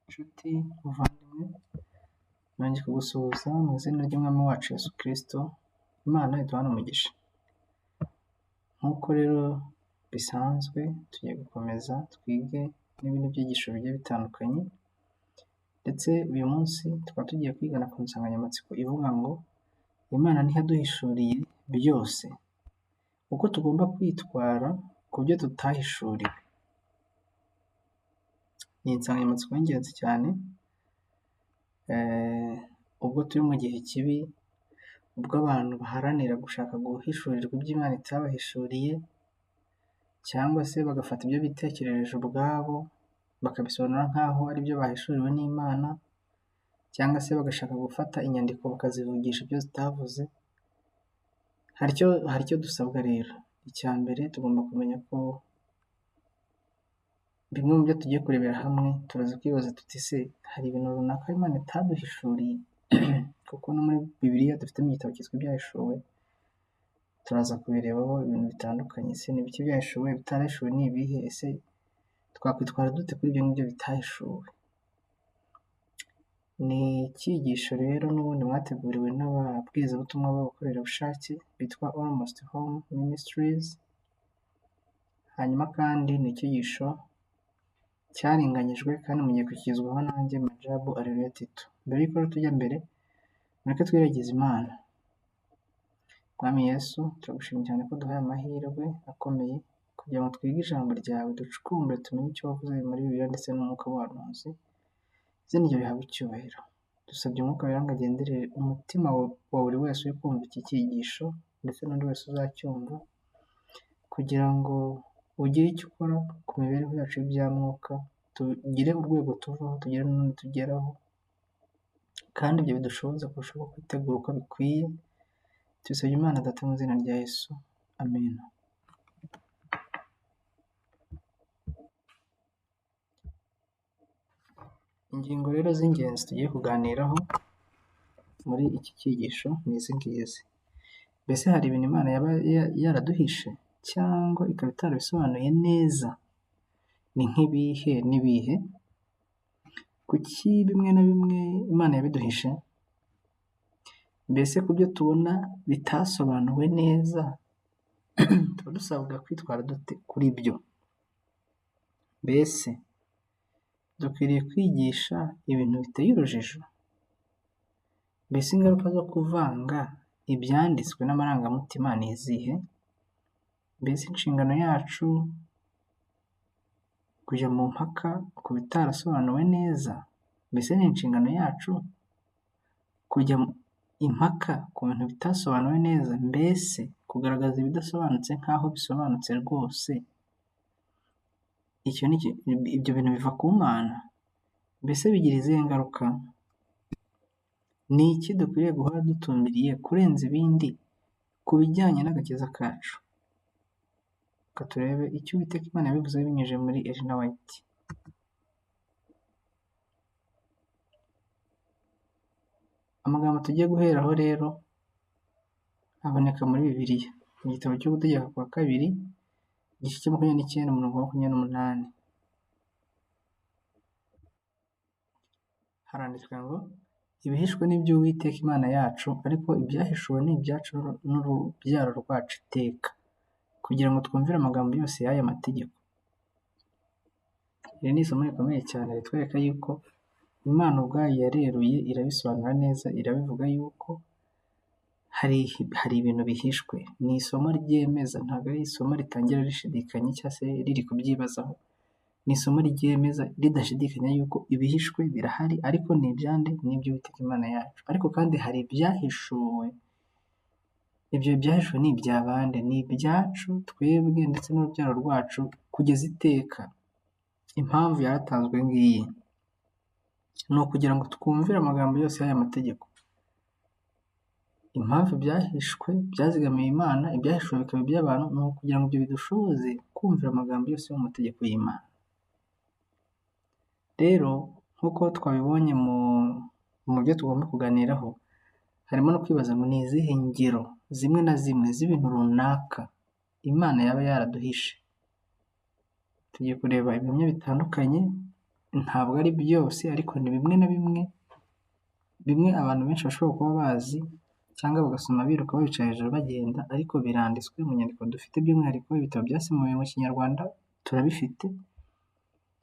Nshuti muvandimwe, nongeye kugusuhuza mu izina ry'Umwami wacu Yesu Kristo, Imana iduhane umugisha. Nk'uko rero bisanzwe tugiye gukomeza twige n'ibindi byigisho bigiye bitandukanye, ndetse uyu munsi tukaba tugiye kwigana ku nsanganyamatsiko ivuga ngo Imana ntiyaduhishuriye byose, uko tugomba kwitwara ku byo tutahishuriwe. Ni insanganyamatsiko y'ingenzi cyane, ubwo turi mu gihe kibi, ubwo abantu baharanira gushaka guhishurirwa ibyo Imana itabahishuriye, cyangwa se bagafata ibyo bitekerereje ubwabo, bakabisobanura nk'aho ari byo bahishuriwe n'Imana, cyangwa se bagashaka gufata inyandiko bakazivugisha ibyo zitavuze. Hari icyo dusabwa rero. Icya mbere tugomba kumenya ko bimwe mu byo tugiye kurebera hamwe, turaza kwibaza tuti se hari ibintu runaka Imana itaduhishuriye? Kuko no muri Bibiliya dufitemo igitabo cyitwa Ibyahishuwe, turaza kubirebaho ibintu bitandukanye. Ese ni ibiki byahishuwe, ibitarahishuwe ni ibihe? Ese twakwitwara dute kuri ibyo ngibyo bitahishuwe? Ni icyigisho rero n'ubundi mwateguriwe n'ababwirizabutumwa b'abakorerabushake bitwa Almost Home Ministries, hanyuma kandi ni icyigisho cyaringanyijwe kandi mugiye kukigezwaho nanjye Majabu Areruya Tito. Mbere y'uko rero tujya mbere, mureke twiragize Imana. Mwami Yesu, turagushimira cyane ko duhaye amahirwe akomeye kugira ngo twige ijambo ryawe, ducukumbure tumenye icyo wavuze muri Bibiliya ndetse n'umwuka w'ubuhanuzi. Izina ryawe rihabwe icyubahiro. Dusabye umwuka wera ngo agenderere umutima wa buri wese uri kumva iki cyigisho ndetse n'undi wese uzacyumva, kugira ngo ugire icyo ukora ku mibereho yacu y'ibya mwuka, tugire urwego tuvaho, tugire n'urundi tugeraho, kandi ibyo bidushoboza kurushaho kwitegura uko bikwiye. Tubisabye Imana Data mu izina rya Yesu, amen. Ingingo rero z'ingenzi tugiye kuganiraho muri iki cyigisho ni izi ngizi. Mbese hari ibintu Imana yaba yaraduhishe cyangwa ikaba itarabisobanuye neza? Ni nk'ibihe n'ibihe? Kuki bimwe na bimwe Imana yabiduhishe? Mbese ku byo tubona bitasobanuwe neza, tuba dusabwa kwitwara dute kuri byo? Mbese dukwiriye kwigisha ibintu biteye urujijo? Mbese ingaruka zo kuvanga ibyanditswe n'amarangamutima ni izihe? Mbese inshingano yacu kujya mu mpaka ku bitarasobanuwe neza? Mbese ni inshingano yacu kujya impaka ku bintu bitasobanuwe neza? Mbese kugaragaza ibidasobanutse nk'aho bisobanutse rwose, ibyo bintu biva ku Mana? Mbese bigira izihe ngaruka? Ni iki dukwiriye guhora dutumbiriye kurenza ibindi ku bijyanye n'agakiza kacu? Reka turebe icyo Uwiteka Imana yabivuze binyujije muri Elena White. Amagambo tugiye guheraho rero aboneka muri Bibiliya, mu gitabo cyo Gutegeka kwa Kabiri, igice cya 29 umurongo wa 28. Haranditswe ngo ibihishwe ni iby'Uwiteka Imana yacu, ariko ibyahishuwe ni ibyacu n'urubyaro rwacu iteka, kugira ngo twumvire amagambo yose y'aya mategeko. Iri ni isomo rikomeye cyane ritwereka yuko Imana ubwayo yareruye irabisobanura neza, irabivuga yuko hari ibintu bihishwe. Ni isomo ryemeza, ntabwo ari isomo ritangira rishidikanya cyangwa se riri kubyibazaho. Ni isomo ryemeza ridashidikanya yuko ibihishwe birahari, ariko ni ibyande? Ni iby'Uwiteka Imana yacu. Ariko kandi hari ibyahishuwe. Ibyo byahishuwe ni ibya bande? Ni ibyacu twebwe ndetse n'urubyaro rwacu kugeza iteka. Impamvu yaratanzwe ngiyi ni ukugira ngo twumvire amagambo yose y'aya mategeko. Impamvu ibyahishwe byazigamiye Imana, ibyahishuwe bikaba iby'abantu, ni ukugira ngo ibyo bidushoboze kumvira amagambo yose yo mu mategeko y'Imana. Rero nk'uko twabibonye mu byo tugomba kuganiraho, harimo no kwibaza ngo ni izihe ngero zimwe na zimwe z'ibintu runaka Imana yaba yaraduhishe. Tugiye kureba ibihamya bitandukanye Ntabwo ari byose ariko ni bimwe na bimwe, bimwe abantu benshi bashobora kuba bazi cyangwa bagasoma biruka babica hejuru bagenda, ariko biranditswe mu nyandiko dufite, by'umwihariko ibitabo byasemuwe mu Kinyarwanda turabifite.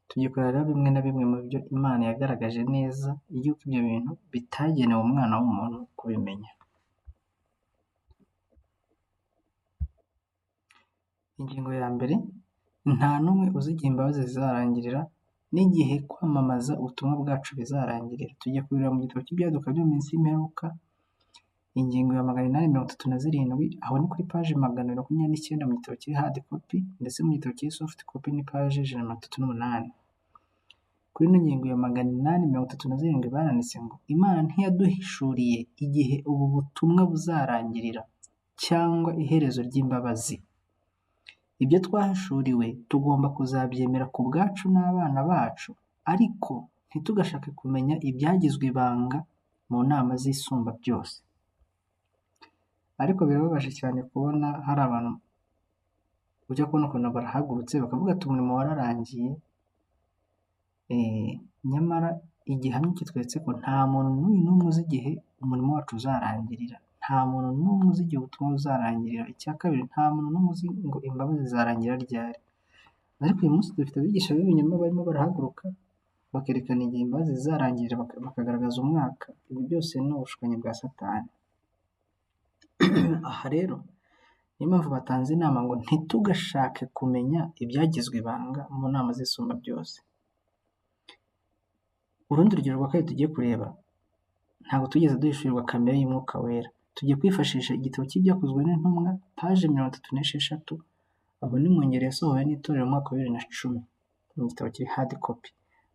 Tugiye kureba rero bimwe na bimwe mu byo Imana yagaragaje neza yuko ibyo bintu bitagenewe umwana w'umuntu kubimenya. Ingingo ya mbere, nta n'umwe uzi igihe imbabazi zizarangirira n'igihe kwamamaza ubutumwa bwacu bizarangirira. Tugiye kubireba mu gitabo cy'Ibyaduka byo mu minsi y'imperuka, ingingo ya 837, aho ni kuri paji 229 mu gitabo kiri hard copy, ndetse mu gitabo kiri soft copy ni paji 138. Kuri ino ngingo ya 837 baranditse ngo Imana ntiyaduhishuriye igihe ubu butumwa buzarangirira cyangwa iherezo ry'imbabazi. Ibyo twahishuriwe tugomba kuzabyemera ku bwacu n'abana bacu, ariko ntitugashake kumenya ibyagizwe ibanga mu nama z'isumba byose. Ariko birababaje cyane kubona hari abantu ujya kubona ukuntu barahagurutse bakavuga ati umurimo wararangiye, nyamara igihamya kitweretse ko nta muntu n'uyu n'umwe uzi igihe umurimo wacu uzarangirira, nta muntu n'umwe uzi igihe ubutumwa buzarangirira. Icya kabiri, nta muntu n'umwe uzi ngo imbabazi zizarangira ryari. Ariko uyu munsi dufite abigisha b'ibinyoma barimo barahaguruka bakerekana igihe imbabazi zizarangirira, bakagaragaza umwaka. Ibi byose ni ubushukanyi bwa Satani. Aha rero niyo mpamvu batanze inama ngo ntitugashake kumenya ibyagizwe ibanga mu nama z'isumba byose. Urundi rugero rwa kabiri tugiye kureba, ntabwo tugeze duhishurirwa kamere y'Umwuka Wera. Tugiye kwifashisha igitabo cy'Ibyakozwe n'Intumwa, paje 36, aho ni mu ngeri yasohowe n'Itorero mu mwaka wa 2010, mu gitabo kiri hard copy.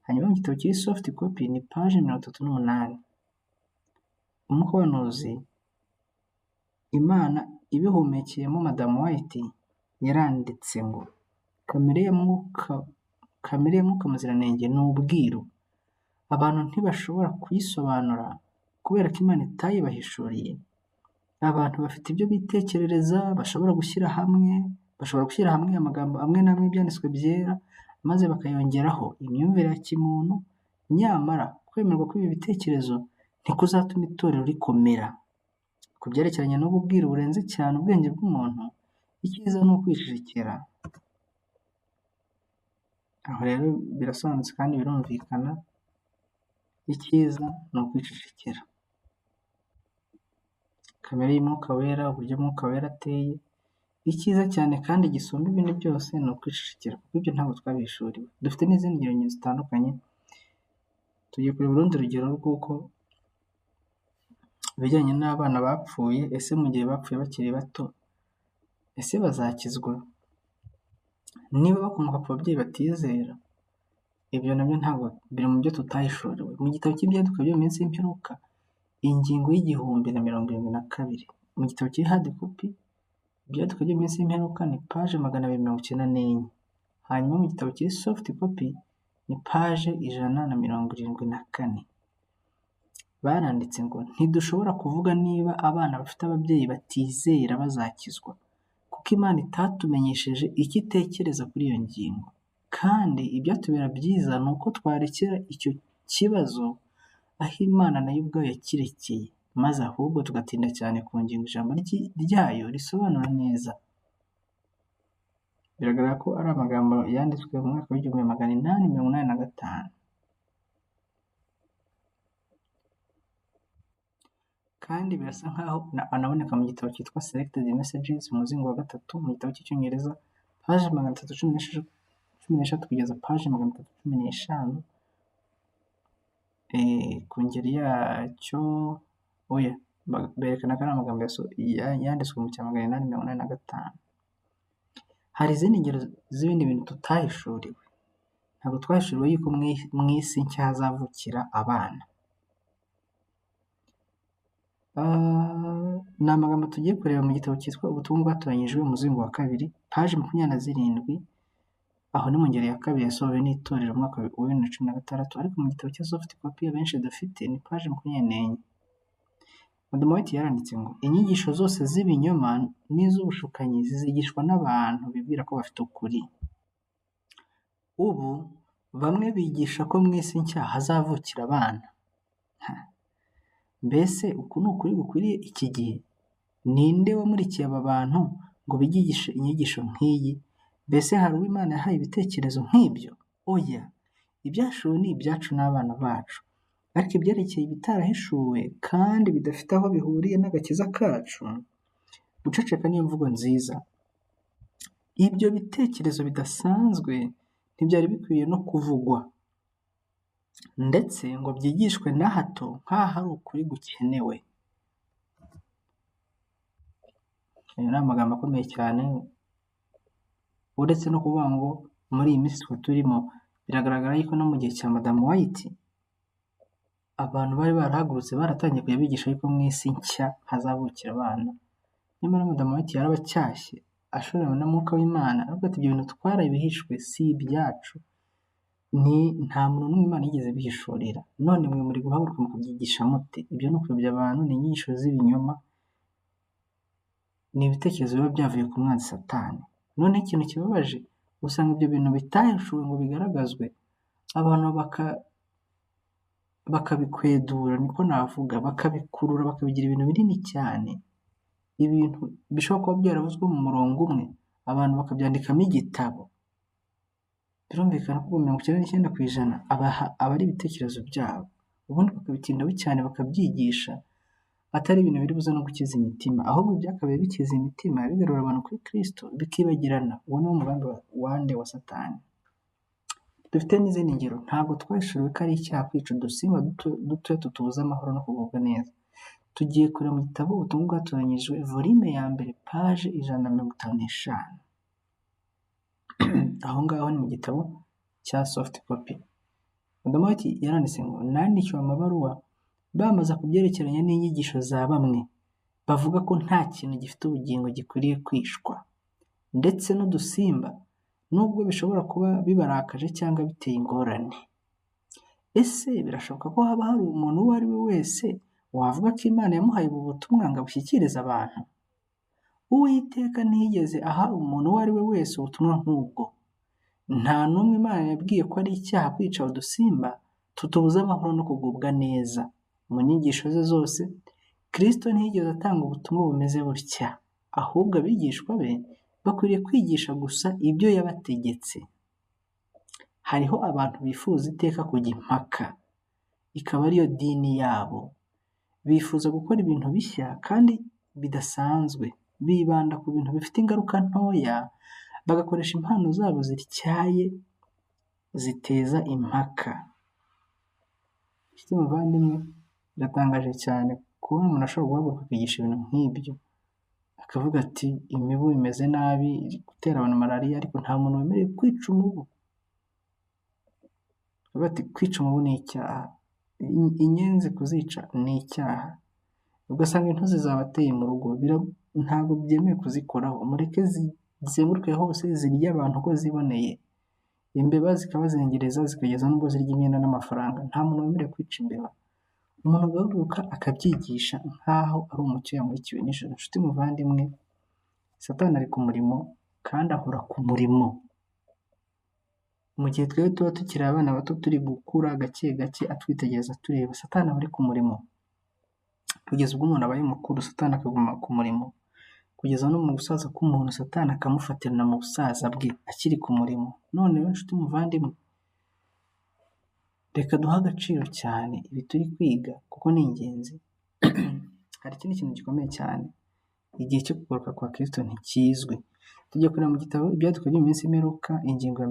Hanyuma mu gitabo kiri soft copy ni paje 38. Umwuka w'ubuhanuzi, Imana ibihumekeyemo Madamu White yaranditse ngo kamere ya Mwuka Muziranenge ni ubwiru. Abantu ntibashobora kuyisobanura kubera ko Imana itayibahishuriye. Abantu bafite ibyo bitekerereza, bashobora gushyira hamwe, bashobora gushyira hamwe amagambo amwe n'amwe y'ibyanditswe byera, maze bakayongeraho imyumvire ya kimuntu, nyamara kwemerwa kw'ibi bitekerezo ntikuzatuma itorero rikomera. Ku byerekeranye n'ubu bwiru burenze cyane ubwenge bw'umuntu, icyiza ni ukwicecekera. Aho rero birasobanutse kandi birumvikana, icyiza ni ukwicecekera. Kamere y'Umwuka Wera, uburyo Umwuka Wera ateye, icyiza cyane kandi gisumba ibindi byose ni ukwicecekera, kuko ibyo ntabwo twabihishuriwe. Dufite n'izindi ngero zitandukanye, tugiye kureba urundi rugero rw'uko ibijyanye n'abana bapfuye, ese mu gihe bapfuye bakiri bato, ese bazakizwa? Niba bakomoka ku babyeyi batizera, ibyo nabyo ntabwo biri mu byo tutahishuriwe. Mu gitabo cy'Ibyaduka byo mu minsi y'imperuka, ingingo y'1072, mu gitabo kiri hard copy, Ibyaduka byo mu minsi y'imperuka ni paje 294, hanyuma mu gitabo kiri soft copy ni paje 174. Baranditse ngo ntidushobora kuvuga niba abana bafite ababyeyi batizera bazakizwa, kuko Imana itatumenyesheje icyo itekereza kuri iyo ngingo. Kandi ibyatubera byiza ni uko twarekera icyo kibazo aho Imana nayo ubwayo yakirekeye, maze ahubwo tugatinda cyane ku ngingo ijambo ryayo risobanura neza. Biragaragara ko ari amagambo yanditswe mu mwaka w'1885. Kandi birasa nkaho anaboneka mu gitabo cyitwa Selected Messages, umuzingo wa 3, mu gitabo cy'Icyongereza, paje 313 kugeza paje 315, ku ngeri yacyo, oya, berekana ko ari amagambo yanditswe mu cya 885. Hari izindi ngero z'ibindi bintu tutahishuriwe. Ntabwo twahishuriwe yuko mu isi nshya hazavukira abana. Ni amagambo tugiye kureba mu gitabo cyitwa Ubutumwa bwatoranyijwe, umuzingo wa 2, paje 27, aho ni mu ngeri ya kabiri yasohowe n'Itorero mu mwaka wa 2016, ariko mu gitabo cya soft copy abenshi dufite ni paje 24. Madamu White yaranditse ngo inyigisho zose z'ibinyoma n'iz'ubushukanyi zizigishwa n'abantu bibwira ko bafite ukuri. Ubu Bamwe bigisha ko mu isi nshya hazavukira abana. Mbese uku ni ukuri gukwiriye iki gihe? Ninde wamurikiye aba bantu ngo bigishe inyigisho nk'iyi? Mbese hari uwo Imana yahaye ibitekerezo nk'ibyo? Oya, ibyahishuwe ni ibyacu n'abana bacu. Ariko ibyerekeye ibitarahishuwe kandi bidafite aho bihuriye n'agakiza kacu, guceceka niyo mvugo nziza. Ibyo bitekerezo bidasanzwe ntibyari bikwiye no kuvugwa, ndetse ngo byigishwe na hato nk'aho ari ukuri gukenewe. Ayo ni amagambo akomeye cyane, uretse no kuvuga ngo muri iyi minsi twe turimo, biragaragara yuko no mu gihe cya Madamu White, abantu bari barahagurutse baratangiye kujya bigisha yuko mu isi nshya hazavukira abana. Nyamara Madamu White yarabacyashye, ashorewe na Mwuka w'Imana, aravuga ati ibyo bintu twarabihishwe si ibyacu, ni nta muntu n'umwe Imana yigeze ibihishurira. None mwe muri guhaguruka mukabyigisha mute? Ibyo ni ukuyobya abantu, ni inyigisho z'ibinyoma, ni ibitekerezo biba byavuye ku mwanzi Satani. Noneho ikintu kibabaje, usanga ibyo bintu bitahishuwe ngo bigaragazwe, abantu bakabikwedura, niko navuga, bakabikurura, bakabigira ibintu binini cyane, ibintu bishobora kuba byaravuzwe mu murongo umwe, abantu bakabyandikamo igitabo. Birumvikana ko 99% aba ari ibitekerezo byabo, ubundi bakabitindaho cyane bakabyigisha, atari ibintu biri buze no gukiza imitima, ahubwo ibyakabaye bikiza imitima bigarura abantu kuri Kristo bikibagirana. Uwo ni wo mugambi wande wa Satani. Dufite n'izindi ngero, ntabwo twahishuriwe ko ari icyaha kwica udusimba dutoya tutubuza amahoro no kugubwa neza. Tugiye kureba mu gitabo Ubutumwa bwatoranyijwe, volume ya mbere, paje 155. Aho ngaho ni mu gitabo cya soft copy. Madamu White yaranditse ngo nandikiwe amabaruwa bambaza ku byerekeranye n'inyigisho za bamwe bavuga ko nta kintu gifite ubugingo gikwiriye kwicwa, ndetse n'udusimba, nubwo bishobora kuba bibarakaje cyangwa biteye ingorane. Ese birashoboka ko haba hari umuntu uwo ari we wese wavuga ko Imana yamuhaye ubu butumwa ngo abushyikirize abantu? Uwiteka ntiyigeze aha umuntu uwo ari we wese ubutumwa nk'ubwo. Nta n'umwe Imana yabwiye ko ari icyaha kwica udusimba tutubuza amahoro no kugubwa neza. Mu nyigisho ze zose, Kristo ntiyigeze atanga ubutumwa bumeze butya, ahubwo abigishwa be bakwiriye kwigisha gusa ibyo yabategetse. Hariho abantu bifuza iteka kujya impaka, ikaba ariyo dini yabo. Bifuza gukora ibintu bishya kandi bidasanzwe, bibanda ku bintu bifite ingaruka ntoya, bagakoresha impano zabo zityaye ziteza impaka. Nshuti muvandimwe, biratangaje cyane kubona umuntu ashobora guhaguruka akigisha ibintu nk'ibyo, akavuga ati imibu imeze nabi, iri gutera abantu malariya, ariko nta muntu wemerewe kwica umubu. Bakavuga ati kwica umubu ni icyaha, inyenzi kuzica ni icyaha. Ugasanga intozi zabateye mu rugo, ntabwo byemewe kuzikoraho, mureke zizenguruke hose zirye abantu uko ziboneye. Imbeba zikabazengereza zikageza n'ubwo zirya imyenda n'amafaranga, nta muntu wemerewe kwica imbeba. Umuntu agahaguruka akabyigisha nk'aho ari umucyo yamurikiwe nijoro. Nshuti muvandimwe, Satani ari ku murimo kandi ahora ku murimo. Mu gihe twebwe tuba tukiri abana bato turi gukura gake gake atwitegereza tureba, Satani aba ari ku murimo. Kugeza ubwo umuntu abaye mukuru, Satani akaguma ku murimo. Kugeza no mu gusaza k'umuntu, Satani akamufatirana mu busaza bwe akiri ku murimo. None rero nshuti muvandimwe, reka duhe agaciro cyane ibi turi kwiga kuko ni ingenzi. Hari ikindi kintu gikomeye cyane, igihe cyo kugaruka kwa Kristo ntikizwi. Tujya kureba mu gitabo Ibyaduka byo mu minsi y'imperuka, ingingo ya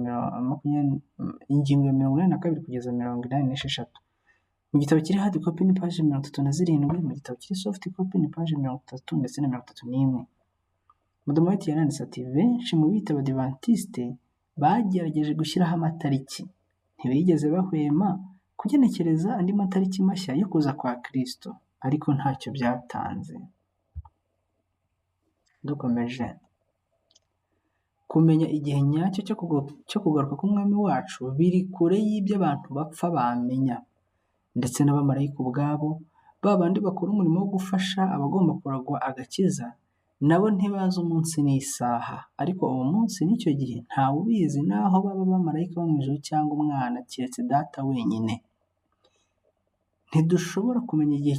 82 kugeza 86. Mu gitabo kiri hard copy ni paji 37, mu gitabo kiri soft copy ni paji 30 ndetse na 31. Madamu White yaranditse ati benshi mu biyita Abadivantisite bagerageje gushyiraho amatariki, ntibigeze bahwema kugenekereza andi matariki mashya yo kuza kwa Kristo, ariko ntacyo byatanze. Dukomeje kumenya igihe nyacyo cyo kugaruka k'Umwami wacu biri kure y'ibyo abantu bapfa bamenya, ndetse n'abamarayika ubwabo, ba bandi bakora umurimo wo gufasha abagomba kuragwa agakiza, Nabo ntibazi umunsi n'isaha, ariko uwo munsi n'icyo gihe ntawe ubizi n'aho baba abamarayika bo mu ijuru cyangwa umwana, keretse Data wenyine. Ntidushobora kumenya igihe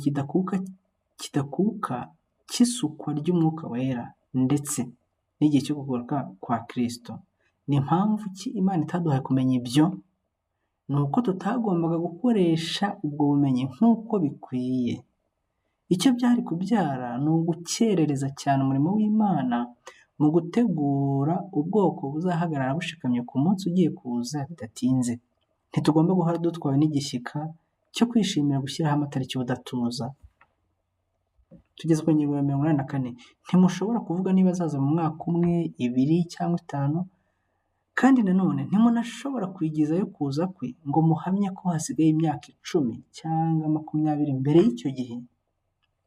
kidakuka cy'isukwa ry'Umwuka Wera ndetse n'igihe cyo kugaruka kwa Kristo. Ni mpamvu ki Imana itaduhaye kumenya ibyo? Ni uko tutagombaga gukoresha ubwo bumenyi nk'uko bikwiye. Icyo byari kubyara ni ugukerereza cyane umurimo w'Imana mu gutegura ubwoko buzahagarara bushikamye ku munsi ugiye kuza bidatinze. Ntitugomba guhora dutwawe n'igishyika cyo kwishimira gushyiraho amatariki ubudatuza. Tugeze ku ngingo ya 84. Ntimushobora kuvuga niba azaza mu mwaka umwe, ibiri cyangwa itanu, kandi nanone ntimunashobora kwigizayo kuza kwe ngo muhamye ko hasigaye imyaka 10 cyangwa 20 mbere y'icyo gihe.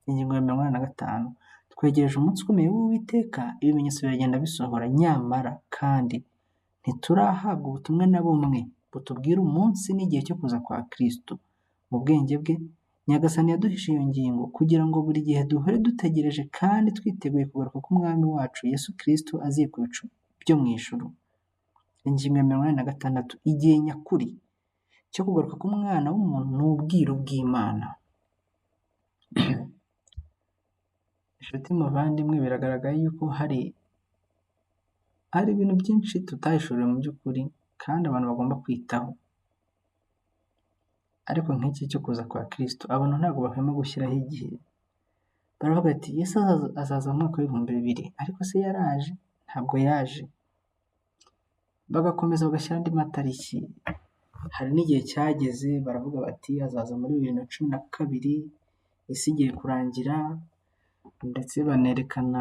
Ingingo ya 85. Twegereje umunsi ukomeye w'Uwiteka, ibimenyetso biragenda bisohora, nyamara kandi ntiturahabwa ubutumwa na bumwe butubwira umunsi n'igihe cyo kuza kwa Kristo. Mu bwenge bwe, Nyagasani yaduhishe iyo ngingo kugira ngo buri gihe duhore dutegereje kandi twiteguye kugaruka k'Umwami wacu Yesu Kristo aziye ku bicu byo mu ijuru. Ingingo ya 86. Igihe nyakuri cyo kugaruka k'Umwana w'umuntu ni ubwiru bw'Imana. Inshuti muvandimwe, biragaragara yuko hari ibintu byinshi tutahishuriwe mu by'ukuri kandi abantu bagomba kwitaho. Ariko nk'iki cyo kuza kwa Kristo, abantu ntabwo bahwema gushyiraho igihe. Baravuga ati Yesu azaza mu mwaka w'2000, ariko se yaraje? Ntabwo yaje. Bagakomeza bagashyira andi matariki. Hari n'igihe cyageze baravuga bati azaza muri 2012, isi igiye kurangira, ndetse banerekana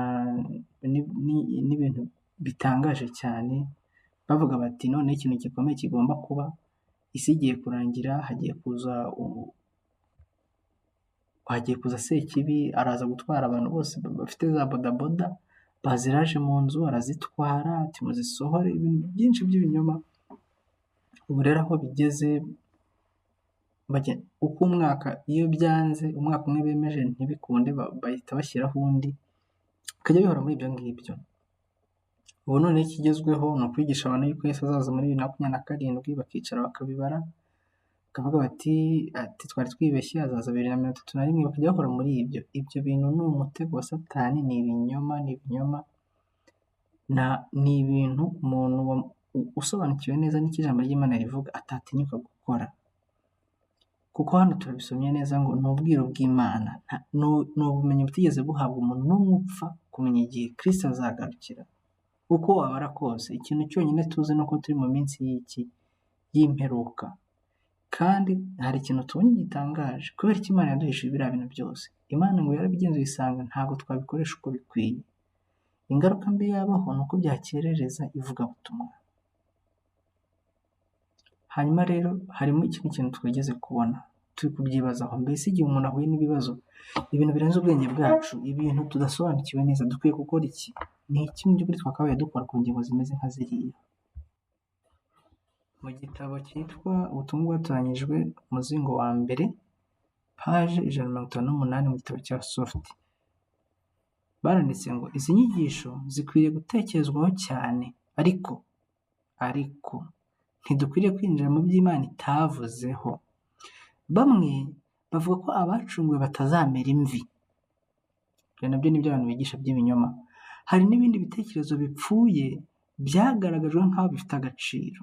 n'ibintu bitangaje cyane, bavuga bati noneho ikintu gikomeye kigomba kuba, isi igiye kurangira, hagiye kuza Sekibi, araza gutwara abantu bose bafite za bodaboda, baziraje mu nzu arazitwara, ati muzisohore, ibintu byinshi by'ibinyoma. Ubu rero aho bigeze, uko umwaka iyo byanze, umwaka umwe bemeje ntibikunde, bahita bashyiraho undi, bikajya bihora muri ibyo ngibyo. Ubu noneho ikigezweho ni ukwigisha abantu yuko Yesu azaza muri 2027, bakicara bakabibara, bakavuga bati ati twari twibeshye azaza 2031, bakajya bahora muri ibyo. Ibyo bintu ni umutego wa Satani, ni ibinyoma, ni ibinyoma, ni ibintu umuntu usobanukiwe neza n'icyo ijambo ry'Imana rivuga atatinyuka gukora. Kuko hano turabisomye neza ngo ni ubwiru bw'Imana, ni ubumenyi butigeze buhabwa umuntu n'umwe upfa kumenya igihe Kristo azagarukira. Uko wabara kose, ikintu cyonyine tuzi ni uko turi mu minsi y'iki y'imperuka. Kandi hari ikintu tubonye gitangaje, kubera ko Imana yaduhishije biriya bintu byose. Imana ngo yarabigenzuye isanga ntabwo twabikoresha uko bikwiye. Ingaruka mbi yabaho ni uko byakerereza ivugabutumwa. Hanyuma rero harimo ikindi kintu twigeze kubona, turi kubyibazaho, mbese igihe umuntu ahuye n'ibibazo, ibintu birenze ubwenge bwacu, ibintu tudasobanukiwe neza, dukwiye gukora iki? Ni iki mu by'ukuri twakabaye dukora ku ngingo zimeze nka ziriya? Mu gitabo cyitwa Ubutumwa bwatoranyijwe, umuzingo wa mbere, paje 158 mu gitabo cya Soft, baranditse ngo izi nyigisho zikwiriye gutekerezwaho cyane, ariko ntidukwiriye kwinjira mu by'Imana itavuzeho. Bamwe bavuga ko abacunguwe batazamera imvi. Ibyo nabyo ni byo abantu bigisha by'ibinyoma. Hari n'ibindi bitekerezo bipfuye byagaragajwe nk'aho bifite agaciro.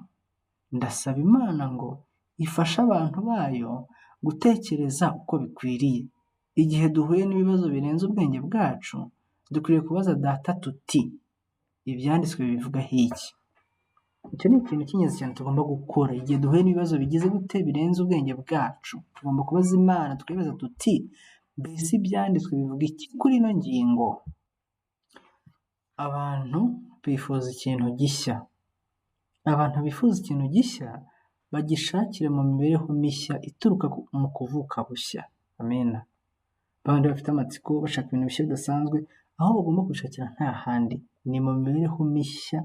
Ndasaba Imana ngo ifashe abantu bayo gutekereza uko bikwiriye. Igihe duhuye n'ibibazo birenze ubwenge bwacu, dukwiriye kubaza Data tuti ibyanditswe bibivugaho iki? Icyo ni ikintu cy'ingenzi cyane tugomba gukora. Igihe duhuye n'ibibazo bigize gute birenze ubwenge bwacu, tugomba kubaza Imana tukibaza tuti mbese ibyanditswe bivuga iki kuri ino ngingo? Abantu bifuza ikintu gishya. Abantu bifuza ikintu gishya bagishakire mu mibereho mishya ituruka mu kuvuka bushya. Amena. Babandi bafite amatsiko bashaka ibintu bishya bidasanzwe, aho bagomba kubishakira nta handi, ni mu mibereho mishya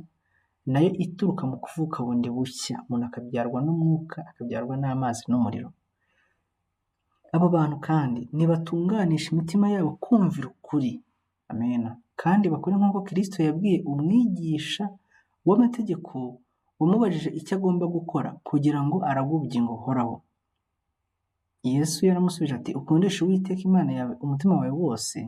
nayo ituruka mu kuvuka bundi bushya. Umuntu akabyarwa n'umwuka, akabyarwa n'amazi n'umuriro. Abo bantu kandi nibatunganisha imitima yabo kumvira ukuri. Amena. Kandi bakore nk'uko Kristo yabwiye umwigisha w'amategeko wamubajije icyo agomba gukora kugira ngo aragwe ubugingo buhoraho. Yesu yaramusubije ati: "Ukundishe Uwiteka Imana yawe umutima wawe wose,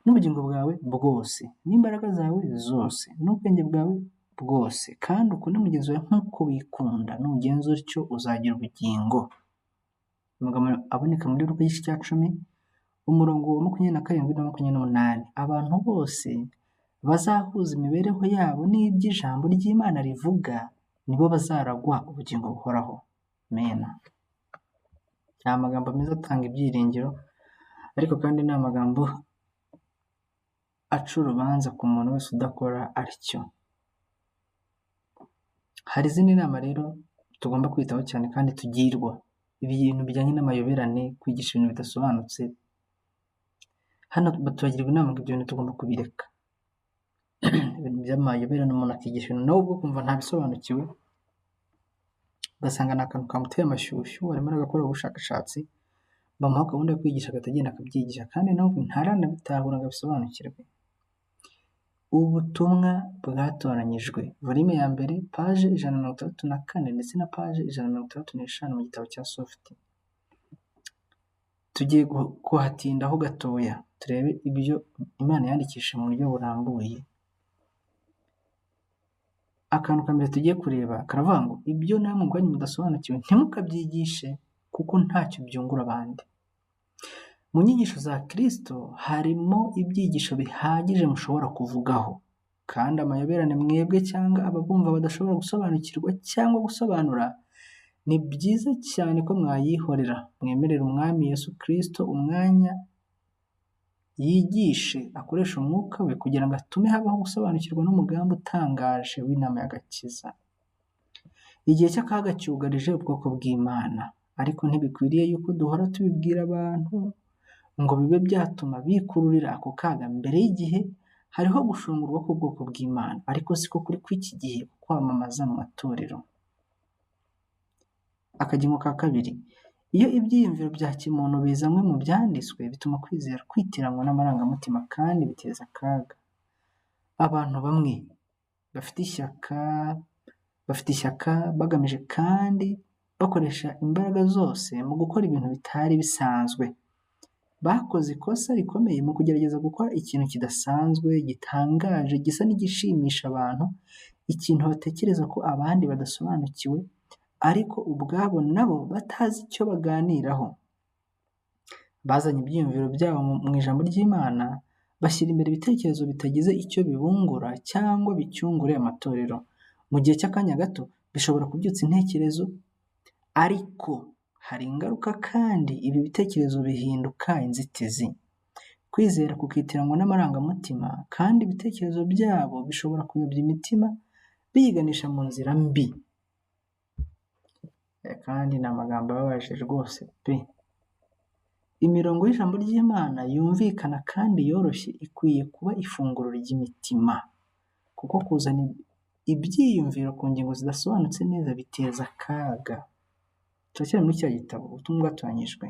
n'ubugingo bwawe bwose, n'imbaraga zawe zose, n'ubwenge bwawe bwose, kandi ukunde mugenzi wawe nk'uko wikunda. Nugenza utyo uzagira ubugingo." Amagambo aboneka muri Luka igice cya 10, umurongo wa 27 na 28. Abantu bose bazahuza imibereho yabo n'ibyo ijambo ry'Imana rivuga, nibo bazaragwa ubugingo buhoraho. Amena. Ni amagambo meza atanga ibyiringiro, ariko kandi ni amagambo aca urubanza ku muntu wese udakora atyo. Hari izindi nama rero tugomba kwitaho cyane kandi tugirwa. Ibintu bijyanye n'amayoberane, kwigisha ibintu bidasobanutse, hano turagirwa inama ngo ibyo bintu tugomba kubireka. Ibintu by'amayoberane, umuntu akigisha ibintu nawe ubwe ukumva ntabisobanukiwe, ugasanga ni akantu kamuteye amashyushyu, arimo aragakora ubushakashatsi, bamuha gahunda yo kwigisha agahita agenda akabyigisha, kandi nawe ubwe ntaranabitahura ngo abisobanukirwe. Ubutumwa bwatoranyijwe, volume ya mbere, paje 164 ndetse na paje 165 mu gitabo cya Soft. Tugiye kuhatindaho gatoya, turebe ibyo Imana yandikishije mu buryo burambuye. Akantu ka mbere tugiye kureba karavuga ngo: "Ibyo namwe ubwanyu mudasobanukiwe ntimukabyigishe, kuko ntacyo byungura abandi." Mu nyigisho za Kristo harimo ibyigisho bihagije mushobora kuvugaho, kandi amayoberane mwebwe cyangwa ababumva badashobora gusobanukirwa cyangwa gusobanura, ni byiza cyane ko mwayihorera, mwemerera Umwami Yesu Kristo umwanya yigishe, akoreshe umwuka we kugira ngo atume habaho gusobanukirwa n'umugambi utangaje w'inama y'agakiza. Igihe cy'akaga cyugarije ubwoko bw'Imana, ariko ntibikwiriye yuko duhora tubibwira abantu ngo bibe byatuma bikururira ako kaga mbere y'igihe. Hariho gushungurwa k'ubwoko bw'Imana, ariko siko kuri kw'iki gihe kwamamaza mu matorero. Akagingo ka kabiri: iyo ibyiyumviro bya kimuntu bizanywe mu byanditswe, bituma kwizera kwitiranwa n'amarangamutima kandi biteza akaga. Abantu bamwe bafite ishyaka bagamije kandi bakoresha imbaraga zose mu gukora ibintu bitari bisanzwe. Bakoze ikosa rikomeye mu kugerageza gukora ikintu kidasanzwe, gitangaje, gisa n'igishimisha abantu, ikintu batekereza ko abandi badasobanukiwe, ariko ubwabo nabo batazi icyo baganiraho. Bazanye ibyiyumviro byabo mu ijambo ry'Imana, bashyira imbere ibitekerezo bitagize icyo bibungura cyangwa bicyungure amatorero. Mu gihe cy'akanya gato bishobora kubyutsa intekerezo, ariko hari ingaruka, kandi ibi bitekerezo bihinduka inzitizi. Kwizera kukitiranwa n'amarangamutima, kandi ibitekerezo byabo bishobora kuyobya imitima biyiganisha mu nzira mbi. Kandi ni amagambo ababaje rwose pe! Imirongo y'ijambo ry'Imana yumvikana kandi yoroshye ikwiye kuba ifunguro ry'imitima, kuko kuzana ibyiyumviro ku ngingo zidasobanutse neza biteza akaga. Turacyari muri cya gitabo Ubutumwa bwatoranyijwe.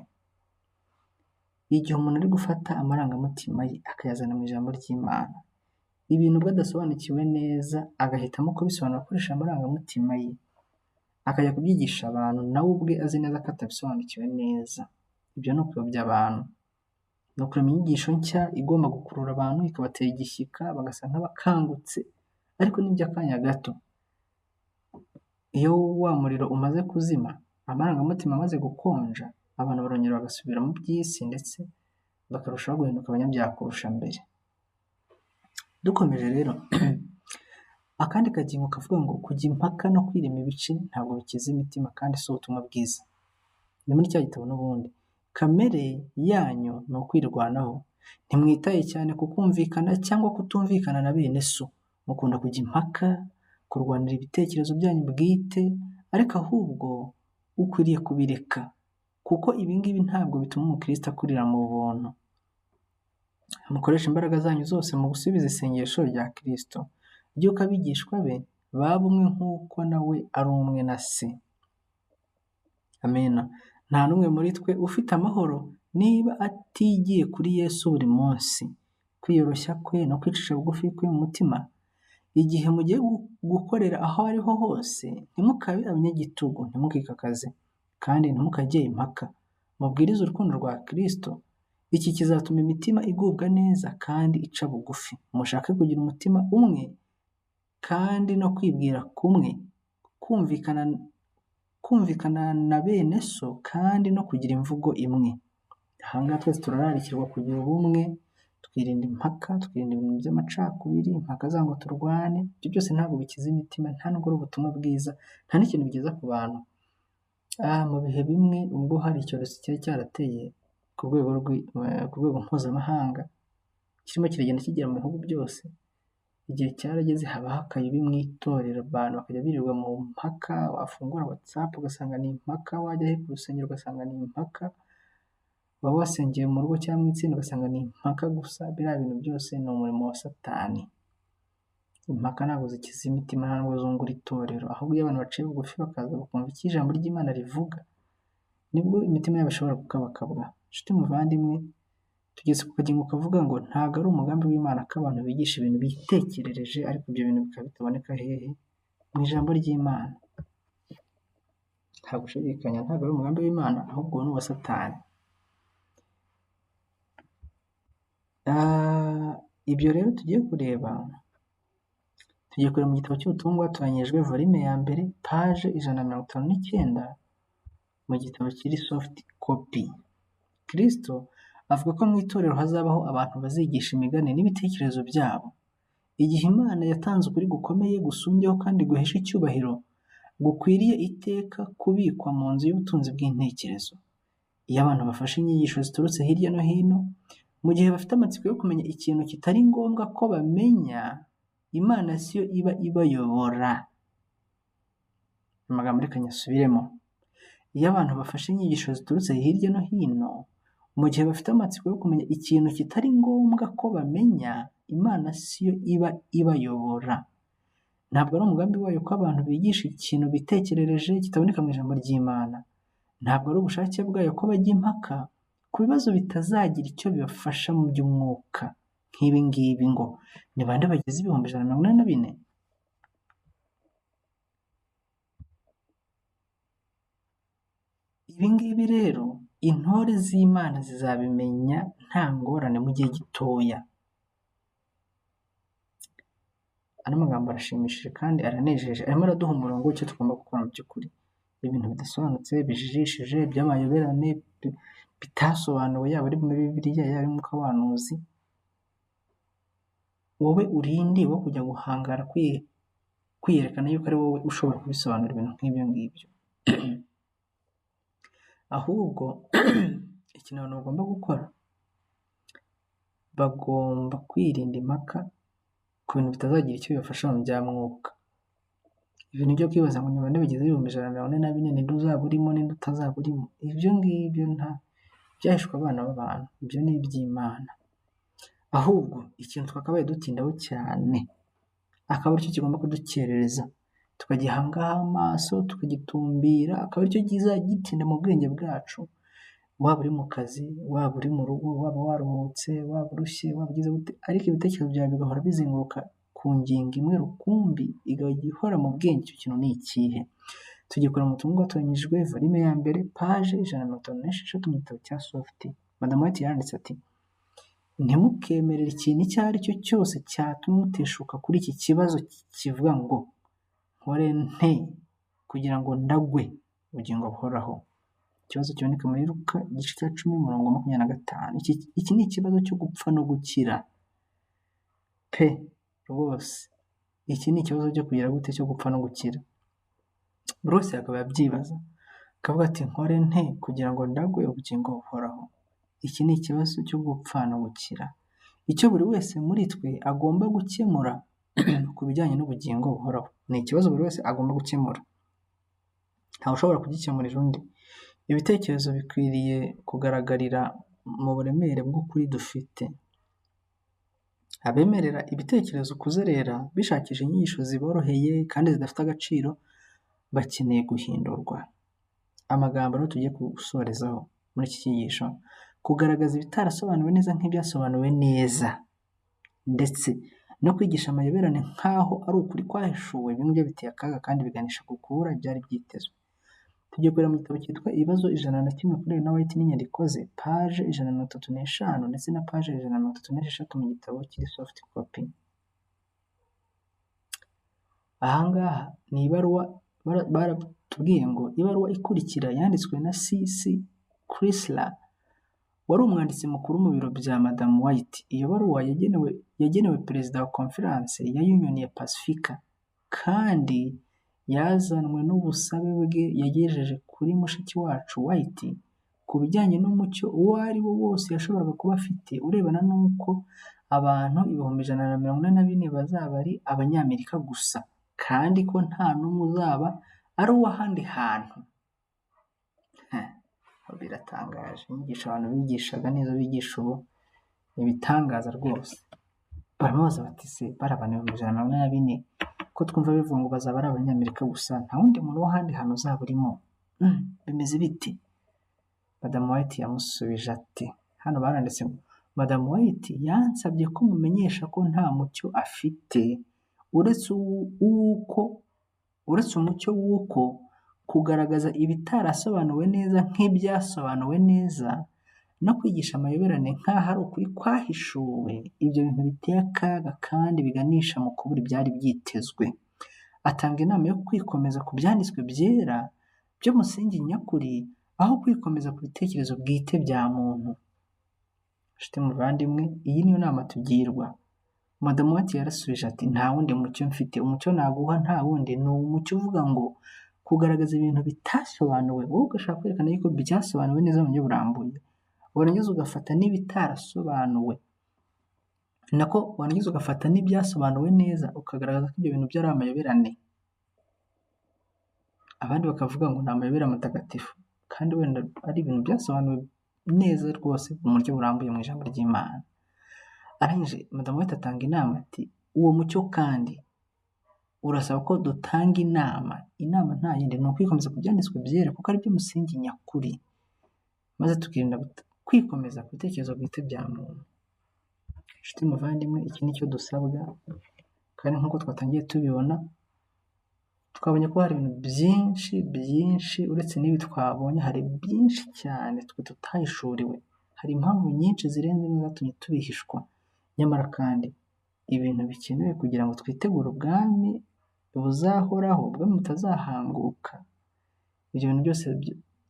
Igihe umuntu ari gufata amarangamutima ye akayazana mu ijambo ry'Imana, ibintu ubwo adasobanukiwe neza agahitamo kubisobanura akoresheje amarangamutima ye, akajya kubyigisha abantu nawe ubwe azi neza ko atabisobanukiwe neza, ibyo ni ukuyobya abantu. Ni ukurema inyigisho nshya igomba gukurura abantu, ikabatera igishyika, bagasa nk'abakangutse, ariko ni iby'akanya gato. Iyo wa muriro umaze kuzima, amarangamutima amaze gukonja, abantu barongera bagasubira mu by'isi, ndetse bakarushaho guhinduka abanyabyaha kurusha mbere. Dukomeje rero, akandi kagingo kavuga ngo: "Kujya impaka no kwirema ibice ntabwo bikiza imitima kandi si ubutumwa bwiza." Ni muri cya gitabo n'ubundi. Kamere yanyu ni ukwirwanaho. Ntimwitaye cyane ku kumvikana cyangwa kutumvikana na bene so. Mukunda kujya impaka, kurwanira ibitekerezo byanyu bwite, ariko ahubwo ukwiriye kubireka, kuko ibi ngibi ntabwo bituma umukristo akurira mu buntu. Mukoreshe imbaraga zanyu zose mu gusubiza isengesho rya Kristo, ry'uko abigishwa be baba umwe nk'uko nawe ari umwe na Se. Amena. Nta n'umwe muri twe ufite amahoro niba atigiye kuri Yesu buri munsi. Kwiyoroshya kwe no kwicisha bugufi kwe mu mutima. Igihe mugiye gukorera aho ariho hose, ntimukabe abanyagitugu, ntimukikakaze, kandi ntimukajye impaka. Mubwirize urukundo rwa Kristo. Iki kizatuma imitima igubwa neza kandi ica bugufi. Mushake kugira umutima umwe kandi no kwibwira kumwe, kumvikana na bene so kandi no kugira imvugo imwe. Aha ngaha twese turararikirwa kugira ubumwe, twirinda impaka, twirinda ibintu by'amacakubiri, impaka za ngo turwane, ibyo byose ntabwo bikiza imitima, nta nubwo ari ubutumwa bwiza, nta n'ikintu bigeza ku bantu. Mu bihe bimwe ubwo hari icyorezo cyari cyarateye ku rwego mpuzamahanga, kirimo kiragenda kigera mu bihugu byose, igihe cyarageze habaho akayobi mu itorero, abantu bakajya birirwa mu mpaka, wafungura WhatsApp ugasanga ni impaka, wajya ku rusengero ugasanga ni impaka, waba wasengeye mu rugo cyangwa mu itsinda ugasanga ni impaka gusa. Biriya bintu byose ni umurimo wa Satani. Impaka ntabwo zikiza imitima, nta nubwo zungura itorero, ahubwo iyo abantu baciye bugufi bakaza bakumva icyo ijambo ry'Imana rivuga, nibwo imitima yabo ishobora gukabakabwa. Nshuti muvandimwe, tugeze ku kagingo kavuga ngo ntabwo ari umugambi w'Imana ko abantu bigisha ibintu bitekerereje, ariko ibyo bintu bikaba bitaboneka hehe? Mu ijambo ry'Imana. Nta gushidikanya, ntabwo ari umugambi w'Imana, ahubwo ni uwa Satani. Ibyo rero tugiye kureba, tugiye kureba mu gitabo cy'ubutumwa bwatoranyijwe, volume ya mbere, paje 159, mu gitabo kiri soft copy. Kristo avuga ko mu itorero hazabaho abantu bazigisha imigani n'ibitekerezo byabo. Igihe Imana yatanze ukuri gukomeye gusumbyeho kandi guhesha icyubahiro, gukwiriye iteka kubikwa mu nzu y'ubutunzi bw'intekerezo. Iyo abantu bafashe inyigisho ziturutse hirya no hino, mu gihe bafite amatsiko yo kumenya ikintu kitari ngombwa ko bamenya, Imana siyo iba ibayobora. Amagambo reka nyasubiremo. Iyo abantu bafashe inyigisho ziturutse hirya no hino, mu gihe bafite amatsiko yo kumenya ikintu kitari ngombwa ko bamenya, Imana siyo iba ibayobora. Ntabwo ari umugambi wayo ko abantu bigisha ikintu bitekerereje kitaboneka mu ijambo ry'Imana. Ntabwo ari ubushake bwayo ko bajya impaka ku bibazo bitazagira icyo bibafasha mu by'umwuka. Nk'ibi ngibi ngo ni bande bageze 144,000? Ibi ngibi rero intore z'Imana zizabimenya nta ngorane mu gihe gitoya. Ano magambo arashimishije kandi aranejeje, arimo araduha umurongo w'icyo tugomba gukora mu by'ukuri. Ibintu bidasobanutse, bijijishije, by'amayoberane, bitasobanuwe, yaba ari muri Bibiliya, yaba ari mu Mwuka. Wowe urinde wo kujya guhangara kwiyerekana yuko ari wowe ushobora kubisobanura ibintu nk'ibyo ngibyo. Ahubwo ikintu abantu bagomba gukora, bagomba kwirinda impaka ku bintu bitazagira icyo bibafasha mu bya mwuka. Ibintu byo kwibaza ngo ni bande bageze 144,000, ninde uzaba urimo ninde utazaba urimo, ibyo ngibyo nta byahishwe abana b'abantu, ibyo ni iby'Imana. Ahubwo ikintu twakabaye dutindaho cyane, akaba aricyo kigomba kudukerereza, tukagihangaho amaso, tukagitumbira, akaba aricyo kizajya gitinda mu bwenge bwacu. Waba uri mu kazi, waba uri mu rugo, waba waruhutse, waba urushye, waba ugize gute, ariko ibitekerezo byawe bigahora bizenguruka ku ngingo imwe rukumbi, igahora ihora mu bwenge. Icyo kintu ni ikihe? Tugikora mu butumwa bwatoranyijwe, volume ya mbere, paje 156 mu gitabo cya soft. Madamu White yaranditse ati: ntimukemerere ikintu icyo ari cyo cyose cyatuma muteshuka kuri iki kibazo kivuga ngo nkore nte kugira ngo ndagwe ubugingo buhoraho. Ikibazo kiboneka muri Luka igice cya 10 umurongo 25. Iki ni ikibazo cyo gupfa no gukira pe rwose. Iki ni ikibazo cyo kugira gute, cyo gupfa no gukira. Buri wese akaba yabyibaza akavuga ati nkore nte kugira ngo ndagwe ubugingo buhoraho. Iki ni ikibazo cyo gupfa no gukira, icyo buri wese muri twe agomba gukemura ku bijyanye n'ubugingo buhoraho. Ni ikibazo buri wese agomba gukemura, ntawe ushobora kugikemurira undi. Ibitekerezo bikwiriye kugaragarira mu buremere bw'ukuri dufite. Abemerera ibitekerezo kuzerera bishakisha inyigisho ziboroheye kandi zidafite agaciro, bakeneye guhindurwa. Amagambo rero tugiye gusorezaho muri iki cyigisho, kugaragaza ibitarasobanuwe neza nk'ibyasobanuwe neza. ndetse no kwigisha amayoberane nk'aho ari ukuri kwahishuwe, bimwe byo biteye akaga kandi biganisha ku kubura ibyari byitezwe. Tugiye kureba mu gitabo cyitwa Ibibazo 101 kuri Elena White n'inyandiko ze, paje 135 ndetse na paje 136 mu gitabo kiri soft copy. Aha ngaha ni ibaruwa baratubwiye ngo ibaruwa ikurikira yanditswe na C.C. Chrysler, wari umwanditsi mukuru mu biro bya Madamu White. Iyo baruwa yagenewe perezida wa conference ya Union ya Pacifica, kandi yazanwe n'ubusabe bwe yagejeje kuri mushiki wacu White ku bijyanye n'umucyo uwo ari wo wose yashoboraga kuba afite urebana n'uko abantu 144,000 bazaba ari Abanyamerika gusa, kandi ko nta n'umwe uzaba ari uw'ahandi hantu. Biratangaje, inyigisho abantu bigishaga n'izo bigisha ubu ni ibitangaza rwose. Baramubaza bati se bari abantu 144,000 ko twumva bivuga ngo bazaba ari Abanyamerika gusa, nta wundi muntu w'ahandi hantu uzaba urimo, bimeze biti? Madamu White yamusubije ati, hano baranditse ngo Madamu White yansabye ko mumenyesha ko nta mucyo afite uretse umucyo w'uko kugaragaza ibitarasobanuwe neza nk'ibyasobanuwe neza no kwigisha amayoberane nk'aho ari ukuri kwahishuwe, ibyo bintu biteye akaga kandi biganisha mu kubura ibyari byitezwe. Atanga inama yo kwikomeza ku byanditswe byera by'umusingi nyakuri, aho kwikomeza ku bitekerezo bwite bya muntu. Nshuti muvandimwe, iyi niyo nama tugirwa. Madamu White yarasubije ati nta wundi mucyo mfite, umucyo naguha nta wundi ni umucyo uvuga ngo kugaragaza ibintu bitasobanuwe, wowe ugashaka kwerekana yuko byasobanuwe neza mu buryo burambuye, warangiza ugafata n'ibitarasobanuwe, nako warangiza ugafata n'ibyasobanuwe neza ukagaragaza ko ibyo bintu byari amayoberane. Abandi bakavuga ngo ni amayobera matagatifu, kandi wenda ari ibintu byasobanuwe neza rwose mu buryo burambuye mu ijambo ry'Imana. Arangije Madamu White atanga inama ati uwo mucyo kandi urasaba ko dutanga inama, inama nta yindi ni ukwikomeza ku byanditswe byera kuko ari byo musingi nyakuri, maze tukirinda kwikomeza ku bitekerezo bwite bya muntu. Inshuti muvandimwe, iki ni cyo dusabwa, kandi nk'uko twatangiye tubibona, twabonye ko hari ibintu byinshi byinshi uretse n'ibi twabonye, hari byinshi cyane twe tutahishuriwe, hari impamvu nyinshi zirenze imwe zatumye tubihishwa, nyamara kandi ibintu bikenewe kugira ngo twitegure ubwami buzahoraho, ubwami butazahanguka, ibyo bintu byose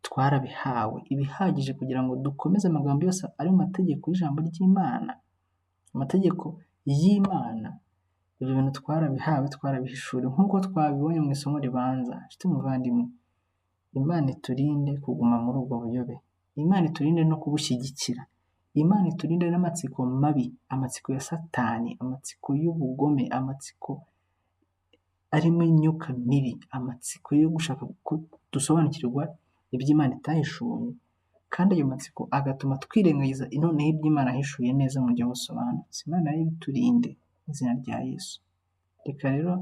twarabihawe, ibihagije kugira ngo dukomeze amagambo yose ari mu mategeko y'ijambo ry'Imana, amategeko y'Imana, ibyo bintu twarabihawe, twarabihishuriwe nk'uko twabibonye mu isomo ribanza. Nshuti muvandimwe, Imana iturinde kuguma muri ubwo buyobe, Imana iturinde no kubushyigikira, Imana iturinde n'amatsiko mabi, amatsiko ya Satani, amatsiko y'ubugome, amatsiko arimo imyuka mibi, amatsiko yo gushaka ko dusobanukirwa ibyo Imana itahishuye, kandi ayo matsiko agatuma twirengagiza noneho ibyo Imana yahishuye neza mu buryo busobanutse. Imana rero iturinde mu izina rya Yesu. Reka rero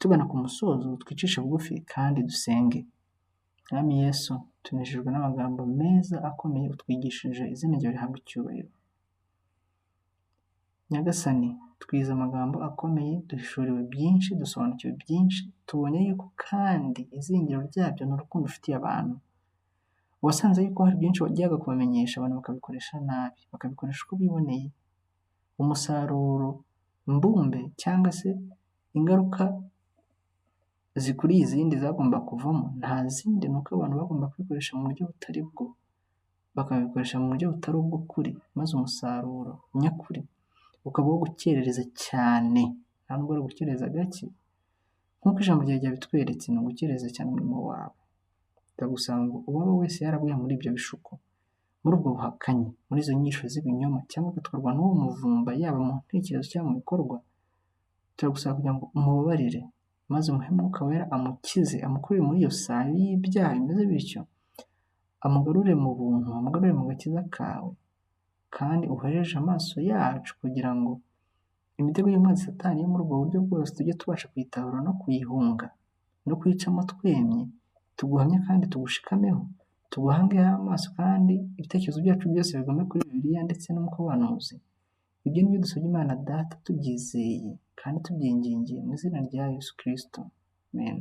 tugana ku musozo twicishe bugufi kandi dusenge. Mwami Yesu, tunejejwe n'amagambo meza akomeye utwigishije, izina ryawe rihabwe icyubahiro. Nyagasani, twize amagambo akomeye, duhishuriwe byinshi, dusobanukiwe byinshi, tubonye yuko kandi izingiro ryabyo ni urukundo ufitiye abantu. Wasanze yuko hari byinshi wajyaga kubamenyesha abantu bakabikoresha nabi, bakabikoresha uko biboneye. Umusaruro mbumbe cyangwa se ingaruka zikuriye izindi zagomba kuvamo nta zindi, ni uko abantu bagomba kubikoresha mu buryo butari bwo, bakabikoresha mu buryo butari ubw'ukuri, maze umusaruro nyakuri ukaba uwo gukerereza cyane, nta nubwo ari ugukerereza gake, nk'uko ijambo ryawe ryabitweretse, ni ugukerereza cyane umurimo wawe. Ndagusaba ngo uwaba wese yaraguye muri ibyo bishuko, muri ubwo buhakanyi, muri izo nyigisho z'ibinyoma, cyangwa agatwarwa n'uwo muvumba yaba mu ntekerezo cyangwa mu bikorwa, turagusaba kugira ngo umubabarire, maze umuhe Mwuka Wera amukize, amukure muri iyo sayo y'ibyaha bimeze bityo, amugarure mu buntu, amugarure mu gakiza kawe, kandi uhereje amaso yacu kugira ngo imitego y'umwanzi Satani yo muri ubwo buryo bwose tujye tubasha kuyitahura no kuyihunga, no kuyicamo twemye, tuguhamye kandi tugushikameho, tuguhangeho amaso kandi ibitekerezo byacu byose bigume kuri Bibiliya ndetse no mu buhanuzi. Ibyo ni byo dusabye Imana Data tubyizeye kandi tubyingingiye mu izina rya Yesu Kristo. Amen.